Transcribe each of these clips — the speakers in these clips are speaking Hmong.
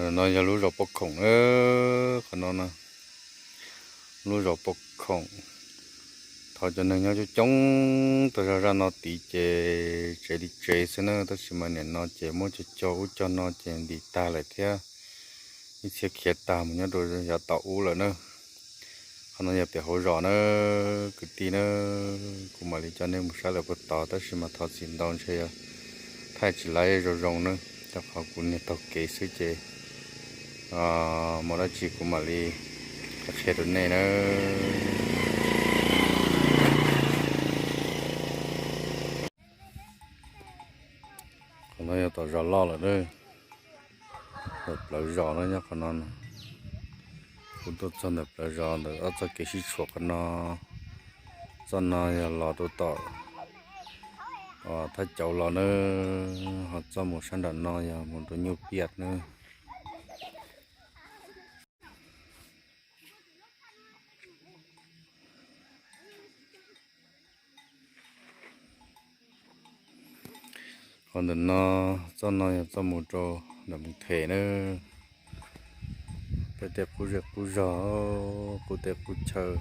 No yog lub zos Poj Khoom na, qhov no na, lub zos Poj Khoom. Thaum cov neeg nyob coob coob tag zog zaj no tid ces tsev li tsev xwb na, tab sis mas nim no ces muab cog cog ub cog no ces ntim tag lawm thiab, ib txhia khiav tag mus nyob rau yav tom ub lawm na. Qhov no yog pem hauv zos na, kwv tij na, kuv mam li coj nej mus saib lawm puag tod, tab sis mas thov txim ntau ntshe yog thaij tsis laib zoo zoo na, rau qhov kuv niag taug kev xwb ces muaj dab tsi kuv mam li qhia rau nej na. Qhov no yog tom zos loj lawm na, tom plawv zos no nyob qhov no. Kuv tuaj txog ntawm plawv zos ntawm ob txoj kev sib tshuam qhov no. Txoj no yog los rau tom Thaj Cauv los na, ho txoj mus sab nram no yog mus rau Nyuj Piaj na. Qhov ntawm no, txoj no yog txoj mus rau nram Moos Them na. Peb tej qub zej qub zog, qub teb qub chaw,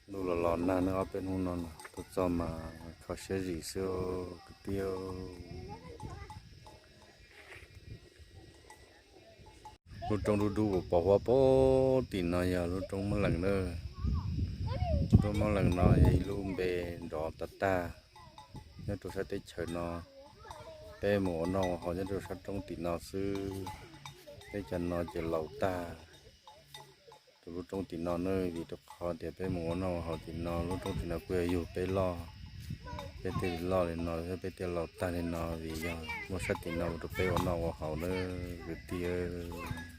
ntuj los los nag ne, ob peb hnub no tuaj txog mas kho siab zim xwb kwv tij. Lub roob dub dub uas pos huab pem tim no yog lub roob Mob Lees na. Lub roob Mob Lees no yog ib lub npe nrov tas tag nyob rau sab teb chaws no. Peb mus ua noj ua haus nyob rau sab roob tim no xwb. Teb chaws no ces laus tag rau lub roob tim no na, vim rau qhov tias peb mus ua noj ua haus tim no, lub roob tim no kuj yog yug peb loj. Peb thiaj li loj li no thiab peb thiaj laus tag li no vim yog muaj sab tim no ua rau peb ua noj ua haus na kwv tij.